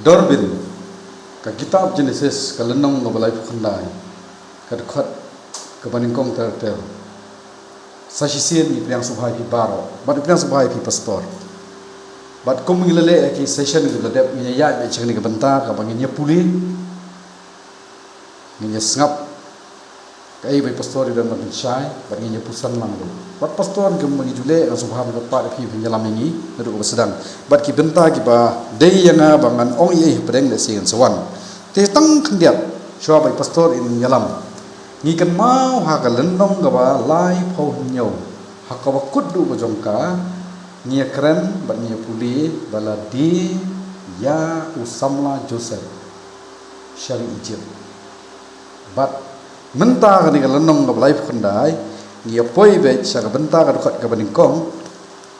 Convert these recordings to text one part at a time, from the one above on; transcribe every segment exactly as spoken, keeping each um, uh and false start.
Dorbin, ka kitab Genesis, ka lynnong kaba laiphew khyndai, ka dkhot kaba nyngkong ter ter. Sa shisien ngi pdiang sngewbha ïa phi baroh, bad pdiang sngewbha ïa phi pastor. Bad kum ngi la leh ïa ki session kiba la dep, ngin ïa ïaid beit sha kane ka bynta kaba ngin ïa pule, ngin ïa sngap kaei ba i pastor i don ban pynshai, bad ngin ïa puson lang ruh. Bad pastor, kum ba ngi ju leh, nga sngewbha ban pat ïa phi ban ïalam ïa ngi naduh kaba sdang. Bad ki bynta kiba dei ïa nga ba ngan ong ïa i hapdeng, lehse ngan sa wan. Te tang khyndiat shuwa ba i pastor in ïalam, ngi kynmaw ha ka lynnong kaba laiphew hynñiew, ha kaba kut duh ka jong ka, ngi ïa kren bad ngi ïa pule ba la die ïa u samla Joseph sha ri Egypt. Bad mynta kane ka lynnong kaba laiphew khyndai, ngi ïa poi beit sha ka bynta ka dkhot kaba nyngkong,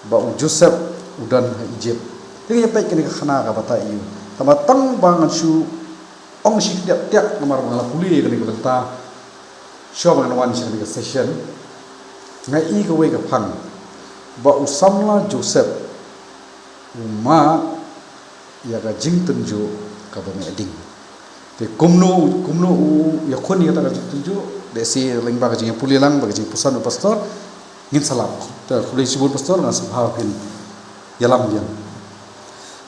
ba u Joseph u don ha Egypt. Te ngi ïa peit kane ka khana kaba tai ïa u. Tangba tang ba ngan shu ong shi khyndiat tiak namar ba nga la pule kane ka bynta shuwa ba ngan wan sha kane ka session. Nga i kawei ka phang ba u samla Joseph u mad ïa ka jingtynjuh kaba meh ding. Te kumno, kumno u ïakhun ïa kata ka jingtynjuh, lehse lyngba ka jingïapule lang bad ka jingpuson u pastor, ngin sa lap. Te khublei shibun pastor, nga sngewbha phin ïalam biang.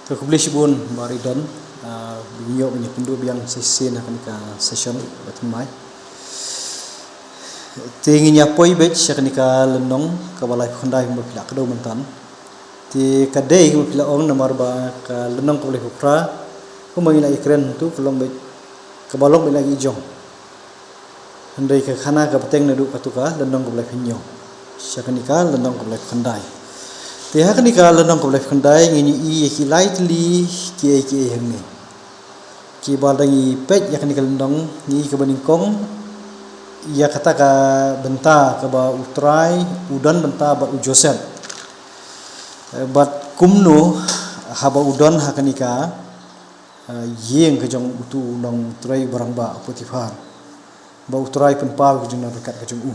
Te khublei shibun Bah Ridon, ah, ba ngin ïoh ban ïakynduh biang sa shisien ha kane ka session ba thymmai. Te ngin ïa poi beit sha kane ka lynnong kaba laiphew khyndai kumba phi la kdew mynta. Te ka dei kumba phi la ong namar ba ka lynnong kaba laiphew phra, kumba ngi la ïakren hangtu, ka long beit, kaba long beit na ki jong. Hynrei ka khana ka bteng naduh katu ka lynnong kaba laiphew hynñiew sha kane ka lynnong kaba laiphew khyndai. Te ha kane ka lynnong kaba laiphew khyndai ngin ïohi ïa ki lai tylli kiei kiei hangne. Kiba dang ïa peit ïa kane ka lynnong, ngi i kaba nyngkong ïa kata ka bynta kaba u Trai u don bynta bad u Joseph. Eh, bad kumno haba u don ha kane ka, eh, ïing ka jong utu u nongtrei barangbah u Potiphar, ba u Trai pynpaw ïa ka jingdon ryngkat ka jong u.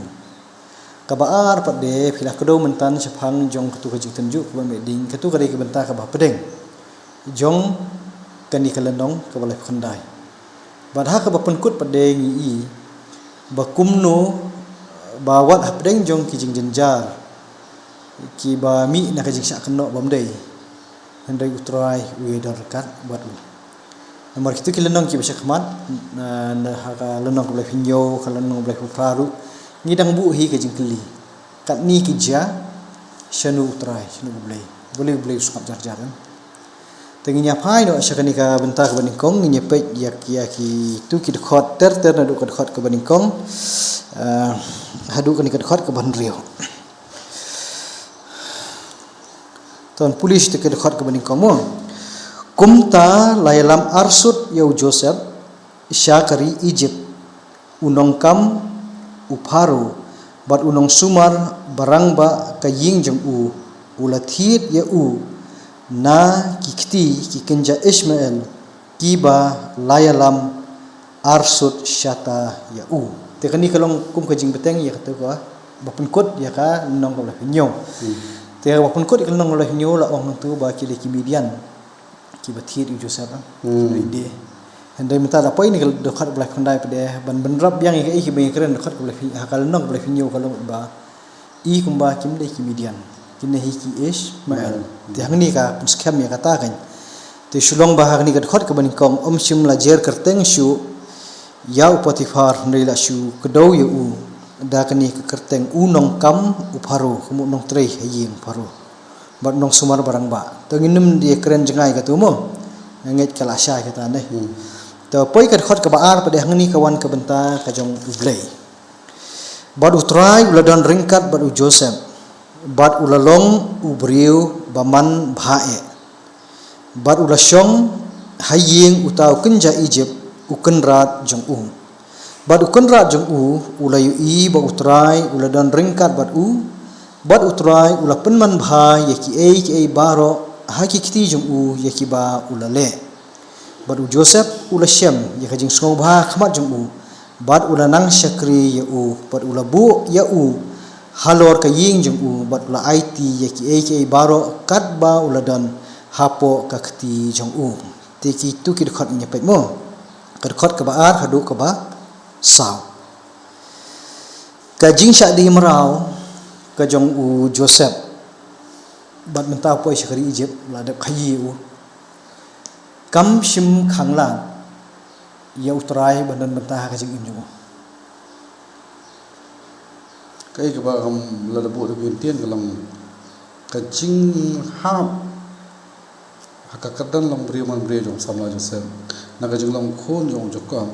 Kaba ar pat de phi la kdew mynta shaphang jong katu ka jingtynjuh kaba meh ding, katu ka dei ka bynta kaba hapdeng jong kane ka lynnong kaba laiphew khyndai. Bad ha kaba pynkut pat de ngi i ba kumno ba wat hapdeng jong ki jingjynjar kiba mih na ka jingshah kynnoh bym dei, hynrei u Trai u ïadon ryngkat bad u. Namar kitu ki lynnong kiba sha khmat, na, na ha ka lynnong kaba laiphew hynñiew, ka lynnong kaba laiphew phra ruh, ngi dang buh hi ka jingkylli. Katne ki jia, shano u Trai, shano u Blei? Balei u Blei u sngap jar jar, em? Te ngin ïa phai noh sha kane ka bynta kaba nyngkong, ngin ïa peit ïa ki, ïa kitu ki dkhot ter ter naduh ka dkhot kaba nyngkong, eh, haduh kane ka dkhot kaba hynriew. Ton pule shi te ka dkhot kaba nyngkong mo. Kumta la ïalam arsut ïa u Joseph sha ka ri Egypt, u nongkam u Pharaoh, bad u nongsumar barangbah ka ïing jong u, u la thied ïa u na ki kti ki kynja Ishmael, kiba la ïalam arsut shata ïa u. Te kane ka long kum ka jingbteng ïa kata kaba pynkut ïa ka lynnong kaba laiphew hynñiew. Hmm. Te kaba pynkut ïa ka lynnong kaba laiphew hynñiew la ong hangtu ba ki dei ki Midian kiba thied ïa u Joseph, ah. Hmm. Hynrei mynta da poi ïa kane ka dkhot kaba laiphew khyndai pat de, ban bynrap biang ïa kaei kaba ngi kren, dkhot kaba laiphew, ha ka lynnong kaba laiphew hynñiew ka long ba i kumba kim dei ki Midian, kin dei hi ki Ishmael. Hmm. Te hangne ka pynskhem ïa kata kan. Te shu long ba ha kane ka dkhot kaba nyngkong, ym shym la jer kyrteng shuh ïa u Potiphar, hynrei la shu kdew ïa u da kane ka kyrteng, u nongkam u Pharaoh, kum u nongtrei ha ïing u Pharaoh, bad u nongsumar barangbah. Te ngin ym dei kren jngai katu mo, nga ngeit ka la shai kata ne. Hmm. Te poi ka dkhot kaba ar pat de, hangne ka wan ka bynta ka jong u Blei. Bad u Trai u la don ryngkat bad u Joseph, bad u la long u briew ba man bha eh. Bad u la shong ha ïing uta u kynja Egypt, u kynrad jong u. Bad u kynrad jong u u la ïohi ba u Trai u la don ryngkat bad u, bad u Trai u la pynman bha ïa kiei kiei baroh ha ki kti jong u ïa kiba u la leh. Bad u Joseph u la shem ïa ka jingsngewbha ha khmat jong u, bad u la nang shakri ïa u, bad u la buh ïa u halor ka ïing jong u, bad u la aiti ïa kiei kiei baroh katba u la don hapoh ka kti jong u. Ki tu ki dkhot ngi peit mo. Ka dkhot kaba ar haduh kaba saw. Ka jingshah die mraw ka jong u Joseph bad mynta u poi sha ka ri Egypt, la dep khaïi u. Kam shym khang lang ïa U Trai ban don bynta ha ka jingim jong u. Kaei kaba kam la da buh da ka ktien ka long ka jinghap ha ka kyrdan long briew man briew jong u samla Joseph, na ka jinglong khun jong u Jakob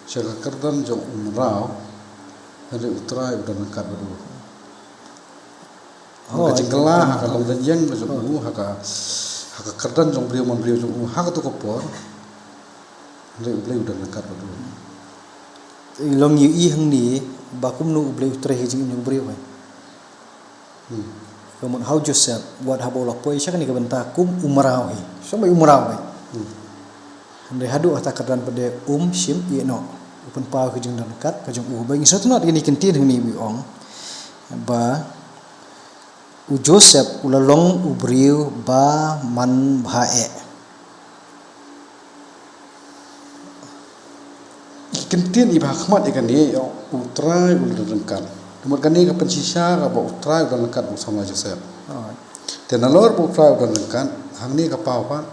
sha ka kyrdan jong u mraw, hynrei U Trai u don ryngkat bad u. Ka jingkylla ha ka long dang ïeng ka jong u ha ka, ha ka kyrdan jong briew man briew jong u ha kato ka por, hynrei U Blei u don ryngkat bad u. Long ïohi hangne ba kumno U Blei u trei ha ka jingim jong u briew. Hmm. Ka mut ha u Joseph, wat haba u la poi sha kane ka bynta kum u mraw hi. Sha bai u mraw hi. Hmm. Hynrei haduh ha kata ka kyrdan pat de um shym ïeh noh. U pynpaw ka jingdon ryngkat ka jong u. Ba ngi sngewtynnat ïa kane ka ktien hangne ba ong ba u Joseph u la long u briew ba manbha eh. Ki ktien iba ha khmat ïa kane, ïa U Trai u la don ryngkat. Te mut kane ka pynshisha kaba U Trai u don ryngkat bad u samla Joseph. Oh. Te nalor ba U Trai u don ryngkat, hangne ka paw pat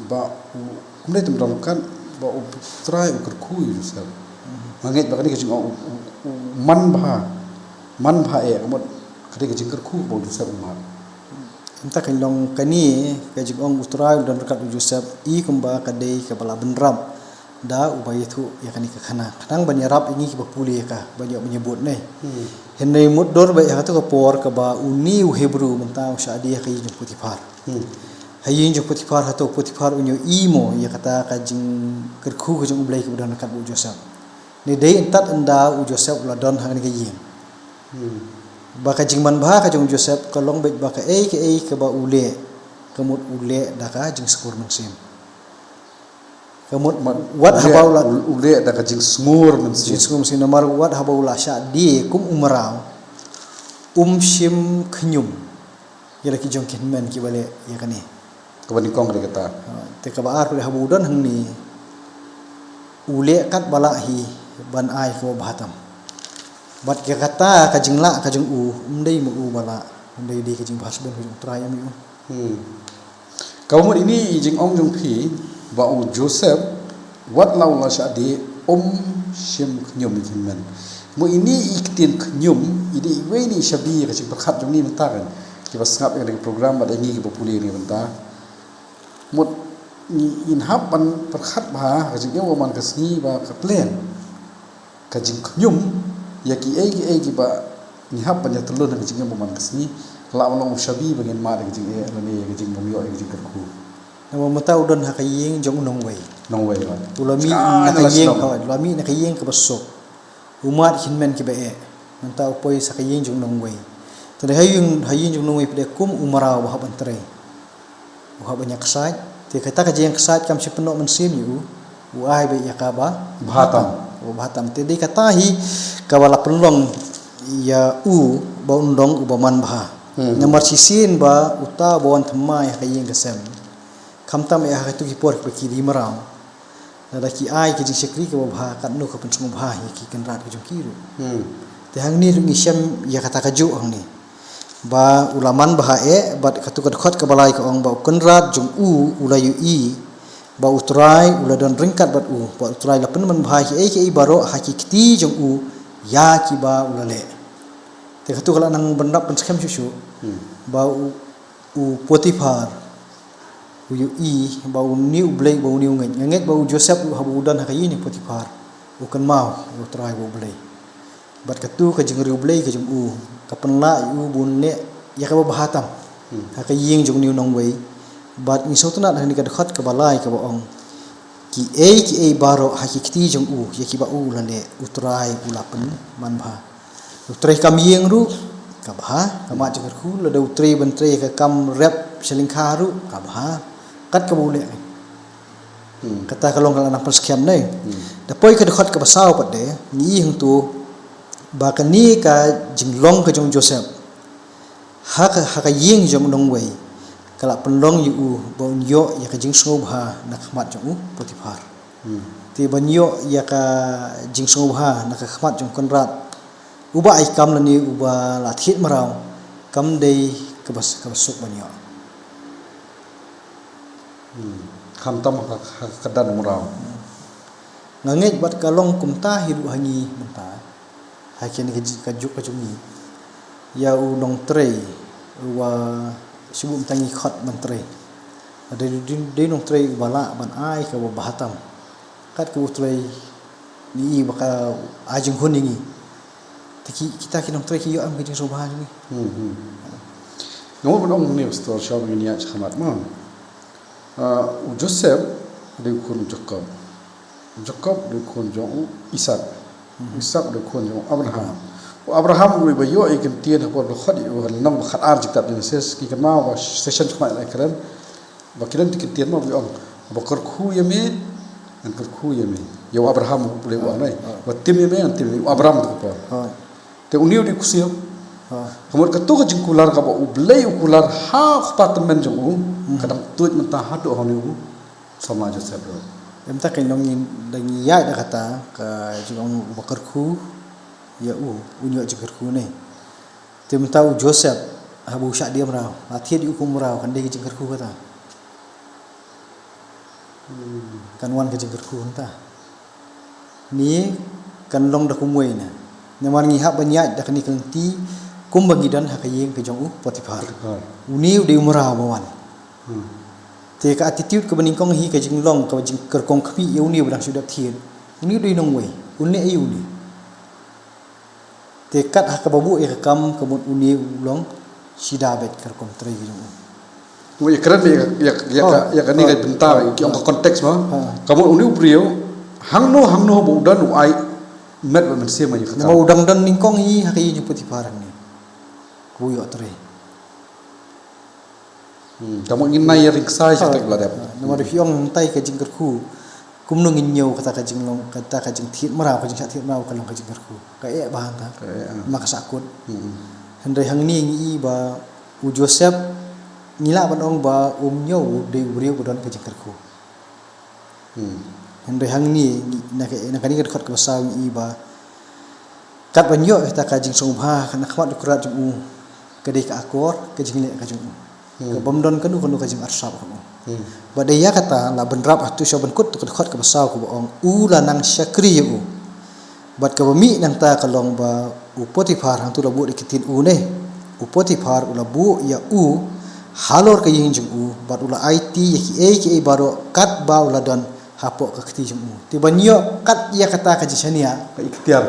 ba u, um dei tang don ryngkat, ba U Trai u kyrkhu ïa u Joseph. Mhm. Nga ngeit ba kane ka jingong u, u, u manbha, manbha eh, ka mut kane ka jingkyrkhu ba u Joseph u mad. Mynta kan long kane ka jingong U Trai u don ryngkat u Joseph, i kumba ka dei kaba la bynrap da uba ïathuh ïa kane ka khana. Khnang ban ïarap ïa ngi kiba pule ïa ka, ban ïoh ban ïabud ne. Hmm. Hynrei mutdur ba ïa kato ka por kaba une u Hebru mynta u shah die ha ka ïing jong u Potiphar. Hmm. Ha ïing jong u Potiphar, hato u Potiphar un ïohi mo ïa kata ka jingkyrkhu ka jong U Blei kaba don ryngkat bad u Joseph. Ne dei ynda ynda u Joseph u la don ha kane ka ïing. Hmm. Ba ka jingmanbha ka jong u Joseph ka long beit ba kaei kaei kaba u leh, ka mut u leh da ka jingsngur mynsiem. Ka mut wat haba u la, u, u leh da ka jingsngur mynsiem. Jingsngur mynsiem, namar wat haba u la shah die kum u mraw, um shym khñium ïa la ki jong ki hynmen kiba leh ïa kane. Kaba nyngkong ka dei kata. Ha, te kaba ar pat de haba u don hangne, u leh katba lah hi ban ai kaba bha tam. Bad ka kata ka jinglah ka jong u, ym dei ma u ba lah, ym dei, dei ka jingbha shibun ka jong U Trai ïa u. Hmm. Kaba mut ine i jingong jong phi ba u Joseph, wat la u la shah die, um shym khñium ïa ki hynmen. Mut ine i ktien khñium i dei iwei ine i shabi ka jingpyrkhat jong ngi mynta kan, kiba sngap ïa kane ka program bad ïa ngi kiba pule ïa kane mynta. Mut ngi, ngin hap ban pyrkhat bha ha ka jingim ba man ka sngi ba ka plan. Ka jingkhñium ïa kiei kiei kiba ngi hap ban ïatylli ha ka jingim ba man ka sngi, la ban long u shabi ba ngin mad ïa ka jingeh lane ïa ka jingbymïoh ïa ka jingkyrkhu. Namar mynta u don ha ka ïing jong u nongwei. Nongwei, right. U la mih na ka ïing, u la mih na ka ïing kaba suk. U mad ki hynmen kiba eh. Mynta u poi sha ka ïing jong u nongwei. Te ha ïing, ha ïing jong u nongwei pat de kum u mraw ba hap ban trei. U hap ban ïaksaid. Te kata ka jingïaksaid kam shym pynnoh mynsiem ïa u. U ai beit ïa kaba bha tam. Kaba bha tam. Te dei kata hi kaba la pynlong ïa u ba un long uba manbha. Hmm. Namar shisien ba uta uba wan thymmai ha ka ïing ka sem, khamtam eh ha kito ki por kiba ki dei mraw, lada ki ai ka jingshakri kaba bha, katno ka pynsngewbha ïa ki kynrad ka jong ki ruh. Hmm. Te hangne ruh ngi shem ïa kata kajuh hangne. Ba u la manbha eh, bad kato ka dkhot kaba lai ka ong ba u kynrad jong u u la ïohi ba U Trai u la don ryngkat bad u, bad U Trai la pynmanbha kiei kiei baroh ha ki kti jong u ïa kiba u la leh. Te kato ka la nang bynrap pynskhem shuh shuh. Hmm. Ba u, u Potiphar u ïohi ba une U Blei, ba une u ngeit. Nga ngeit ba u Joseph ruh haba u don ha ka ïing jong u Potiphar, u kynmaw ïa U Trai ba U Blei. Bad kato ka jingriewblei ka jong u ka pynlah ïa u ba un leh ïa kaba bha tam. Hmm. Ha ka ïing jong une u nongwei. Bad ngi sngewtynnat ha kane ka dkhot kaba lai kaba ong, kiei kiei baroh ha ki kti jong u ïa kiba u la leh, U Trai u la pynmanbha. U trei kam ïing ruh ka bha, ka mad jingkyrkhu, lada u trei ban trei ka kam rep sha lyngkha ruh ka bha. Kat kaba u leh. Hmm. Kata ka long ka la nang pynskhem ne. Hmm. Da poi ka dkhot kaba saw pat de, ngi ïohi hangto ba kane ka jinglong ka jong u Joseph ha ka, ha ka ïing jong u nongwei, ka la pynlong ïa u ba un ïoh ïa ka jingsngewbha na ka khmat jong u Potiphar. Hmm. Te ban ïoh ïa ka jingsngewbha na ka khmat jong u Kynrad uba ai kam lane uba la thied mraw, kam dei kaba, kaba suk ban ïoh. Hmm. Khamtam ha, ha ka kyrdan mraw. Hmm. Nga ngeit bad ka long kumta hi ruh ha ngi mynta. Ha kane ka ji-, ka juk ka jong ngi. Ïa u nongtrei, uba shu buh mynta ngi khot ban trei. Dei, dei, dei nongtrei uba lah ban ai kaba bha tam. Kat kaba u trei, ngi i ba ka ai jinghun ïa ngi. Te ki, kita ki nongtrei ki ïoh em ka jingsngewbha jong ngi. Hmm, hmm. Nga mut ban ong hangne, Pastor, shuwa ba ngin ïaid shakhmat mo. Ah, u Joseph, u dei u khun u Jakob. U Jakob, u dei u khun jong u Isak. Mhm. U Isak, u dei u khun jong u Abraham. U Abraham, u dei uba ïoh ïa ka ktien ha ka por ba la khot ïa u ha lynnong ba khatar jong ka kitab Genesis, ki kynmaw ba session jong nga la kren. Ba ki don ki ktien mo ba ki ong, ba kyrkhu ïa me, ngan kyrkhu ïa me. Ïa u Abraham u Blei u ong, eh. Ah. Ba tim ïa me, ngan tim ïa me. U Abraham tu ka por. Ah. Te une u dei u ksiar. Ha. Ka mut katu ka jingkular kaba U Blei u kular ha u kpa tymmen jong u, hmm, ka dang tuid mynta haduh ha une u samla Joseph ruh. Em, ta ka long ngi dang ïaid da kata ka jingong uba kyrkhu ïa u, un ïoh jingkyrkhu ne. Te mynta u Joseph, haba u shah die mraw, la thied ïa u kum u mraw, kan dei ka jingkyrkhu kata. Hmm. Kan wan ka jingkyrkhu mynta. Ni kan long da kumwei ne. Namar ngi hap ban ïaid da kane ka lynti kumba ngi don ha ka ïing ka jong u Potiphar. Potiphar. Une u dei u mraw ba wan. Hmm. Te ka attitude kaba nyngkong hi ka jinglong, kaba jingkyrkong khmih ïa une ba dang shu dep thied. Une u dei nongwei. Une aïu une. Te kat ha kaba buh ïa ka kam ka mut une u long shida beit ka rukom trei ka jong u. Ïa kren ïa, ïa, ïa, oh, ka, ïa kane ka, oh, bynta, oh, ki ong ka context mo. Oh. Ka mut une u briew hangno hangno ba u don u ai met bad mynsiem ïa ka kam. Namar u dang don nyngkong hi ha ka ïing jong u Potiphar hangne. Ka u ïoh trei. Hmm, ka mut ngin nai ïa ring ksai sha, ah, kata ba la dep. Ah, namar, hmm, phi ong hangtai ka jingkyrkhu. Kumno ngin ñiew kata ka jinglong, kata ka jingthied mraw, ka jingshah thied mraw ka long ka jingkyrkhu. Ka eh bha hangta. Ka eh, ah. Ma ka sahkut. Hmm. Hynrei hangne ngi i ba u Joseph ngi lah ban ong ba um ñiew u dei u briew ba don ka jingkyrkhu. Hmm. Hynrei hangne, na ka, na kane ka dkhot kaba saw ngi i ba kat ban ïoh ïa kata ka jingsngewbha na khmat u Kynrad jong u, ka dei ka akor ka jingleh ka jong u. Hmm. Ka bym don kano kano ka jingarsap ka jong u. Hmm. Bad dei ïa kata la bynrap ha tu sha ban kut tu ka dkhot kaba saw kaba ong u la nang shakri ïa u. Bad kaba mih nangta ka long ba u Potiphar, hangtu la buh da ki ktien u ne. U Potiphar u la buh ïa u halor ka ïing jong u, bad u la aiti ïa kiei kiei baroh katba u la don hapoh ka kti jong u. Te ban ïoh kat ïa kata ka jingshaniah. Ka iktiar.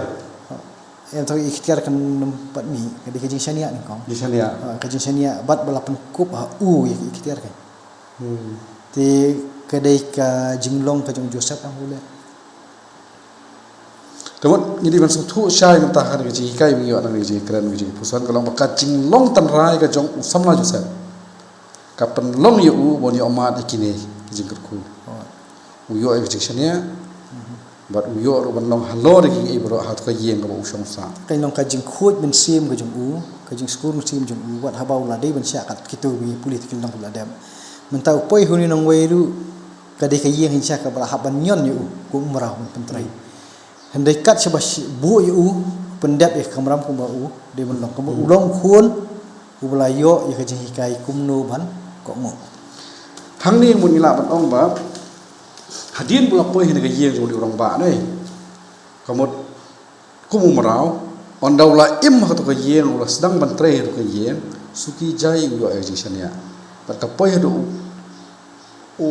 Em, to ka iktiar kan ym pat mih, ka dei ka jingshaniah nyngkong. Jingshaniah. Ha, ka jingshaniah bad ba la pynkup ha u ïa ka iktiar kan. Hmm. Te ka dei ka jinglong ka jong u Joseph, ah, u leh. Te mut ngi dei ban sngewthuh shai mynta ha kane ka jinghikai ba ngi ïoh na kane ka jingkren, ka jingpuson, ka long ba ka jinglong tynrai ka jong u samla Joseph ka pynlong ïa u ban ïoh mad ïa kine ki jingkyrkhu. Oh. U ïoh ïa ka jingshaniah. Mhm. Bad u ïoh ruh ban long halor ïa kiei baroh ha tu ka ïing kaba u shong sah. Ka long ka jingkhuid mynsiem ka jong u, ka jingsngewsih mynsiem jong u, wat haba u la dei ban shah kat kito ki pule ki long ki la dep. Mynta u poi ha une u nongwei ruh, ka dei ka ïing hi sha kaba la hap ban ñion ïa u kum u mraw ban pyntrei. Hynrei kat shaba shi-, buh ïa u, pyndep ïa ka kamram kumba u dei ban long. Kumba u long khun uba la ïoh ïa ka jinghikai kumno ban kohnguh. Hangne mut ngi lah ban ong ba hadien ba u la poi ha kane ka ïing jong u rangbah ne, ka mut kum u mraw, ynda u la im ha kato ka ïing, u la sdang ban trei ha kato ka ïing, suki jai u ïoh ïa ka jingshaniah. Bad ka poi haduh u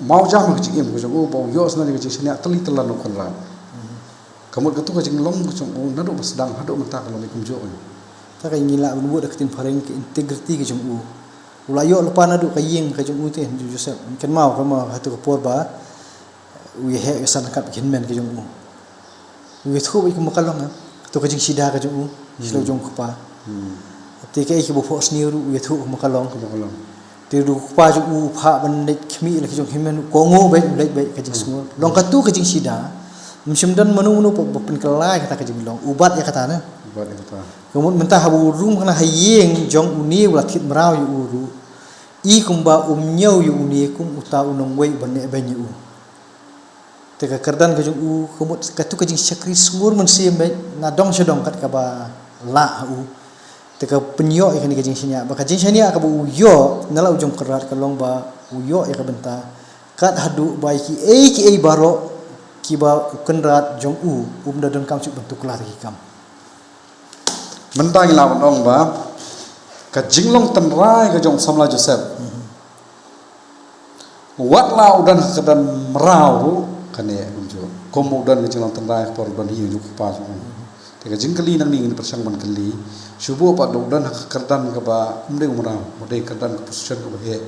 mawjam ha ka jingim ka jong u ba u ïoh sdang ïa ka jingshaniah tylli tyllan na u Kynrad. Ka mut kato ka jinglong ka jong u naduh ba sdang haduh mynta ka long kumjuh. Te ka ngi lah ban buh da ka ktien phareng ka integrity ka jong u. U la ïoh lypa naduh ka ïing ka jong u te, u Joseph. Kynmaw, kynmaw ha kato ka por ba u ïa heh u ïa san ryngkat ki hynmen ki jong u. U ïathuh beit kumba ka long, ha kato ka jingshida ka jong u, hmm, shlei jong u kpa. Hmm. Te kaei kaba phohsniew ruh u ïathuh kumba ka long. Kumba ka long. Te ruh u kpa jong u u phah ban leit khmih la ki jong ki hynmen, u kohnguh beit, u leit beit ka jingsngur. Hmm. Long kato ka jingshida. Ym shym don mano mano ba pynkylla ïa kata ka jinglong. U bat ïa kata ne. U bat ïa kata. Ka mut mynta haba u rung kane ha ïing jong une u la thied mraw ïa u ruh. I kumba um ñiew ïa une kum uta u nongwei uba neh beiñ ïa u. Te ka kyrdan ka jong u, ka mut katu ka jingshakri sngur mynsiem bad na dong sha dong kat kaba lah ha u. Te ka pynïoh ïa kane ka jingshaniah, ba ka jingshaniah kaba u ïoh na la u jong Kynrad ka long ba u ïoh ïa ka bynta kat haduh ba ïa kiei kiei baroh kiba u Kynrad jong u um da donkam shuh ban tuklar ïa ki kam. Mynta ngi lah ban ong ba ka jinglong tynrai ka jong u samla Joseph. Wat la u don ha ka kyrdan mraw ruh kane kumjuh. Kum u don ka jinglong tynrai ka por u don hi u kpa jong u. Te ka jingkylli nangne ngin pyrshang ban kylli. Shu buh pat u don ha ka kyrdan kaba ym dei u mraw, u dei kyrdan ka position kaba heh.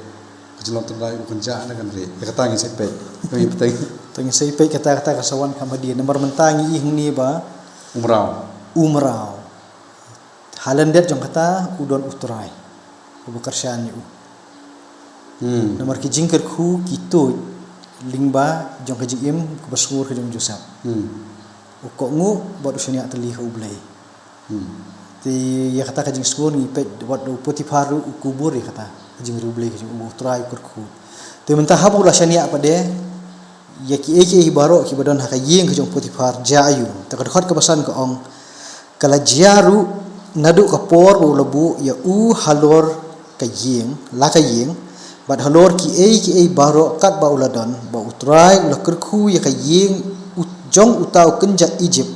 Ka jinglong tynrai u kynjah ne kan re. Ïa kata ngin sa peit. Ngin peit. Te ngin sa peit kata, kata ka sa wan kham hadien. Namar mynta ngi ïohi hangne ba u mraw. U mraw. Ha lyndet jong kata u don u trai uba kyrshan ïa u. Hmm. Namar ki jingkyrkhu ki tuid lyngba jong ka jingim kaba sngur ka jong u Joseph. Hmm. U kohnguh bad u shaniah tylli ha U Blei. Hmm. Te ïa kata ka jingsngur ngi peit wat u Potiphar ruh u kubur ïa kata ka jingriewblei ka jong u, u trai u kyrkhu. Te mynta haba u la shaniah pat de ïa kiei kiei baroh kiba don ha ka ïing ka jong u Potiphar jia aïu. Te ka dkhot kaba san ka ong, ka la jia ruh naduh ka por ba u la buh ïa u halor ka ïing, la ka ïing, bad halor kiei kiei baroh katba u la don, ba u trai u la kyrkhu ïa ka ïing u jong uta u kynjah Ijipt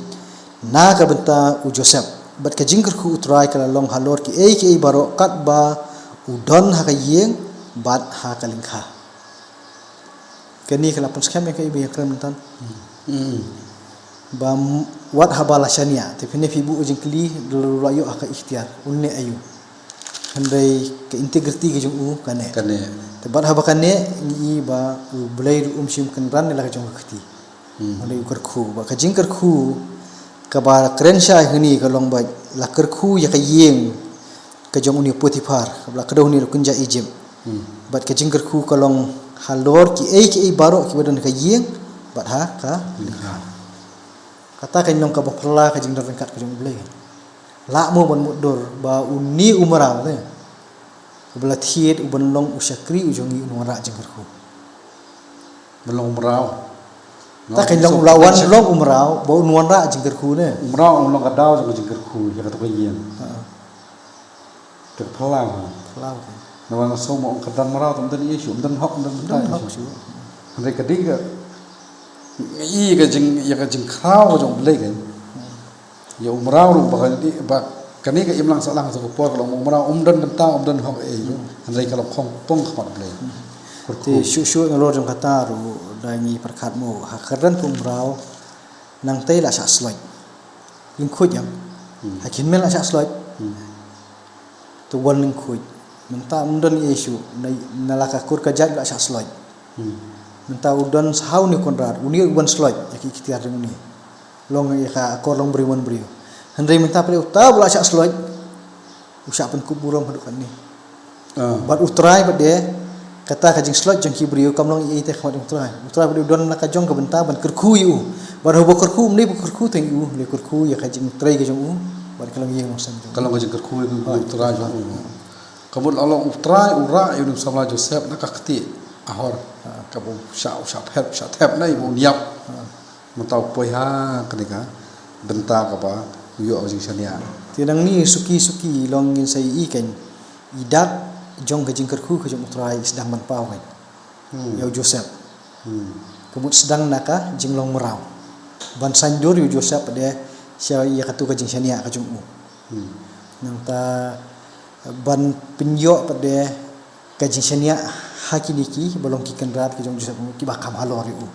na ka bynta u Joseph. Bad ka jingkyrkhu u trai ka la long halor kiei kiei baroh katba u don ha ka ïing bad ha ka lyngkha. Kane ka la pynskhem ïa kaei ba ïa kren mynta. Hmm. Ba m-, wat haba la shaniah, te phin ïa phi buh ka jingkylli, da la ïoh ha ka iktiar, un neh aïu. Hynrei ka integrity ka jong u ka neh. Ka neh. Te bad haba ka neh, ngi i ba U Blei ruh um shym kynran ïa la ka jong ka kti. Hmm. Hynrei u kyrkhu, ba ka jingkyrkhu, kaba kren shai hangne ka long ba la kyrkhu ïa ka ïing ka jong une u Potiphar, kaba la kdew hangne u kynjah Ijipt. Hmm. Bad ka jingkyrkhu ka long halor kiei kiei baroh kiba don ha ka ïing, bad ha ka lyngkha. Kata kan long kaba phylla ka jingdon ryngkat ka jong U Blei. Lah mo ban mutdur ba une u mraw te uba la thied u ban long u shakri u jong ngi un wanrah jingkyrkhu. Ban long u mraw. Ta kan long u la wan long u mraw ba un wanrah jingkyrkhu ne. U mraw un long ka daw jong ka jingkyrkhu ïa kata ka ïing. Ha. Te ka phylla. Phylla. Namar nga sngew mo ong ka don mraw te ym don ïa shuh, ym don hok, ym don bynta ïa shuh. Hynrei ka dei ka, ïa ka jing, ïa ka jingkhraw ka jong U Blei kan. Ïa u mraw ruh ba ka dei, ba kane ka imlang sahlang sa ka por ka long u mraw um don bynta, um don hok ei. Hynrei ka long khongpong khmat Blei. Te shuh shuh nalor jong kata ruh da ngi pyrkhat mo ha ka kyrdan u mraw nangtei la shah sloit. Lyngkhuid ïa. Hmm. Ha kine men la shah sloit. Hmm. Te wan lyngkhuid. Mynta ym don ei shuh, na, na la ka kur ka jait la shah sloit. Hmm. Mynta u don sahaw ne Konrad, une u wan sloit ïa ki iktiar jong une. Long ïa ka akor long briew man briew. Hynrei mynta pyrshah uta u la shah sloit. U shah pynkup burom haduh katne. Ah. Bad u Trai bad de, kata ka jingsloit jong ki briew kam long ei ei te khmat u Trai. U Trai bad de u don la ka jong ka bynta ban kyrkhu ïa u. Bad haba kyrkhu ym dei ba kyrkhu tang ïa u, hynrei kyrkhu ïa ka jingtrei ka jong u. Bad ka long ïing long sem jong u. Ka long ka jingkyrkhu ïa u Trai jong u. Ka mut la long u Trai u rah ïa u samla Joseph na ka kti ahor. Ah. Kaba u shah, u shah thep, u shah thep na i ba un ïap. Ah. Mynta u poi ha kane ka bynta kaba u ïoh ka jingshaniah. Te nangne suki suki long ngin sa ïohi kan i dak jong ka jingkyrkhu ka jong u Trai i sdang ban paw kan. Hmm. Ïa u Joseph. Hmm. Ka mut sdang na ka jinglong mraw. Ban saiñdur ïa u Joseph pat de sha ïa katu ka jingshaniah ka jong u. Hmm. Nangta ban pynïoh pat de ka jingshaniah ha kine kiba long ki kynrad ka jong u Joseph kiba kham halor ïa u.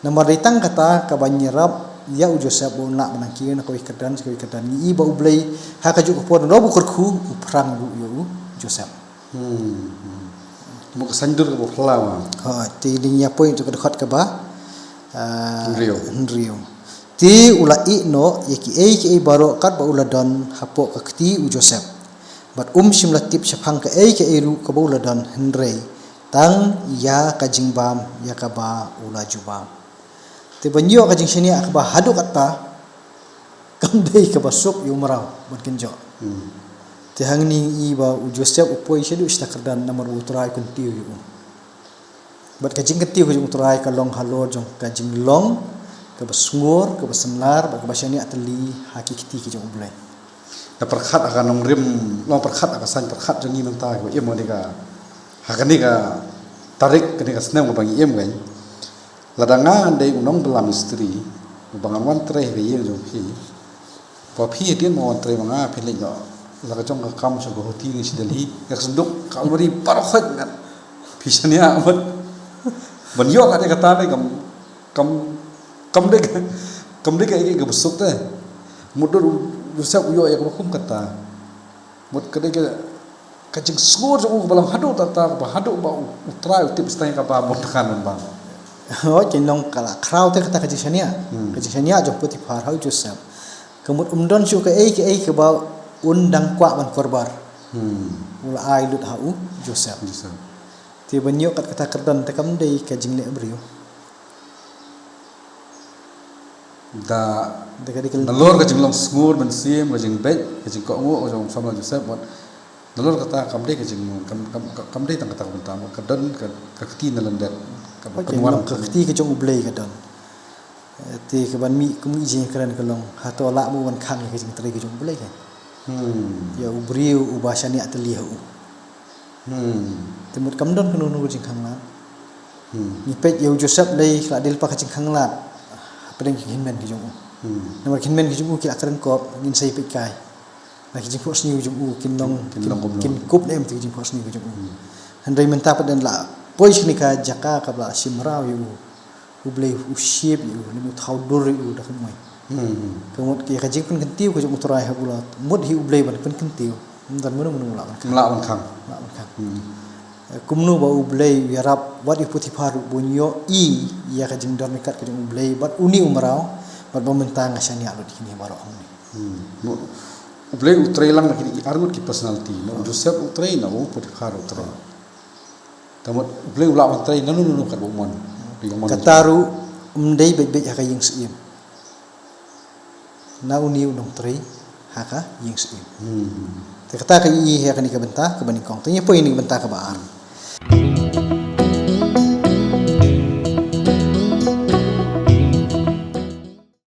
Namar dei tang kata kaba ngi ïarap ïa u Joseph ba un lah ban nang kiew na kawei ka kyrdan sha kawei ka kyrdan. Ngi i ba U Blei ha kajuh ka por nalor ba u kyrkhu u phrang ruh ïa u Joseph. Hmm, hmm. Mo ka saiñdur kaba phylla. Ha, te dei ngi ïa poi ïa ka dkhot kaba, ah, hynriew. Hynriew. Te u la ïeh noh ïa kiei kiei baroh katba u la don hapoh ka kti u Joseph. Bad um shym la tip shaphang kaei kaei ruh kaba u la don hynrei tang ïa ka jingbam ïa kaba u la ju bam. Te ban ïoh ka jingshaniah kaba haduh katta kam dei kaba suk ïa u mraw ban kynjoh. Hmm. Te hangne ngi i ba u Joseph u poi shaduh shi ta kyrdan namar u Trai u kyntiew ïa u. Bad ka jingkyntiew ka jong u Trai ka long halor jong ka jinglong kaba sngewbha, kaba synlar bad kaba shaniah tylli ha ki kti ki jong U Blei. Ka pyrkhat ha ka nongrim, long pyrkhat ha ka saiñ pyrkhat jong ngi mynta kaba im ha kane ka, ha kane ka tarik, kane ka snem kaba ngi im kane. Lada nga ngan dei u nongbylla mistri uba ngan wan trei ha ka ïing jong phi, ba phi hadien ba wan trei ma nga phi leit noh la ka jong ka kam sha ka huti ngi sha Delhi, ka synduk ka almari baroh khoit ngat. Phi shaniah mut ban ïoh kata ka tang ne kam, kam, kam dei ka, kam dei ka, ka, ka bsuk te. Mut dur u Joseph u ïoh ïa kaba kum kata. Mut ka dei ka, ka jingsngur jong u kaba long haduh ta ta, kaba haduh ba u, u Trai u tip stai kaba mut kan ban bang. Oh, kin long ka la khraw te kata ka jingshaniah. Hmm. Ka jingshaniah jong Potiphar ha u Joseph. Ka mut um don shuh kaei kaei kaba un dang kwah ban kyrpad. Hmm. U la ai lut ha u Joseph. Joseph. Te ban ïoh kat kata kyrdan te kam dei ka jingleh briew. Da, da ka dei ka nalor ka jinglong sngur mynsiem, ka jingbeit, ka jingkohnguh ka jong u samla Joseph, mut nalor kata kam dei ka jing, kam, kam, kam, kam dei tang kata ka bynta, mut ka don ka, ka kti na lyndet, ka, ka, ka kti ka jong U Blei ka don. Eh, te ka ban mih kum i jingkren ka long, hato lah mo ban khang ïa ka jingtrei ka jong U Blei ka. Hmm. Ïa u briew uba shaniah tylli ha u. Hmm. Te mut kam don kano kano ka jingkhanglad. Hmm. Ngi peit ïa u Joseph lei ka la dei lypa ka jingkhanglad hapdeng ki hynmen ki jong u. Hmm. Namar ki hynmen ki jong u ki la kren kop, ngin sa ïa peit kai. Na ki jingphohsniew ki jong u kin long, kin, kin long kumno, kin kup ne em te ki jingphohsniew ki jong u. Hmm. Hynrei mynta pat dang la poi sha kane ka jaka kaba la shim mraw ïa u. U Blei u shim ïa u, lane u thaw dur ïa u da kumwei. Hmm. Ka mut ka, ka jingpynkyntiew ka jong u Trai ha u la mut hi U Blei ban pynkyntiew. Ym don mano mano u lah ban khang. Lah ban khang. Lah ban khang. Hmm. Eh, kumno ba U Blei u ïarap wat ïa u Potiphar ruh ba un ïohi ïa ka jingdon ryngkat ka jong U Blei bad une u mraw, bad ba mynta nga shaniah lut ïa kine baroh hangne. Hmm. No. U Blei u trei lang na kine ki arngut ki personality. Na u Joseph u trei, na u Potiphar u trei. Te mut U Blei u lah ban trei na uno uno katba u mon. Kata ruh ym dei beit beit ha ka ïing syiem. Na une u nongtrei ha ka ïing syiem. Hmm. Te kata ka i ha kane ka bynta kaba nyngkong. Te ngi poi ïa kane ka bynta kaba ar.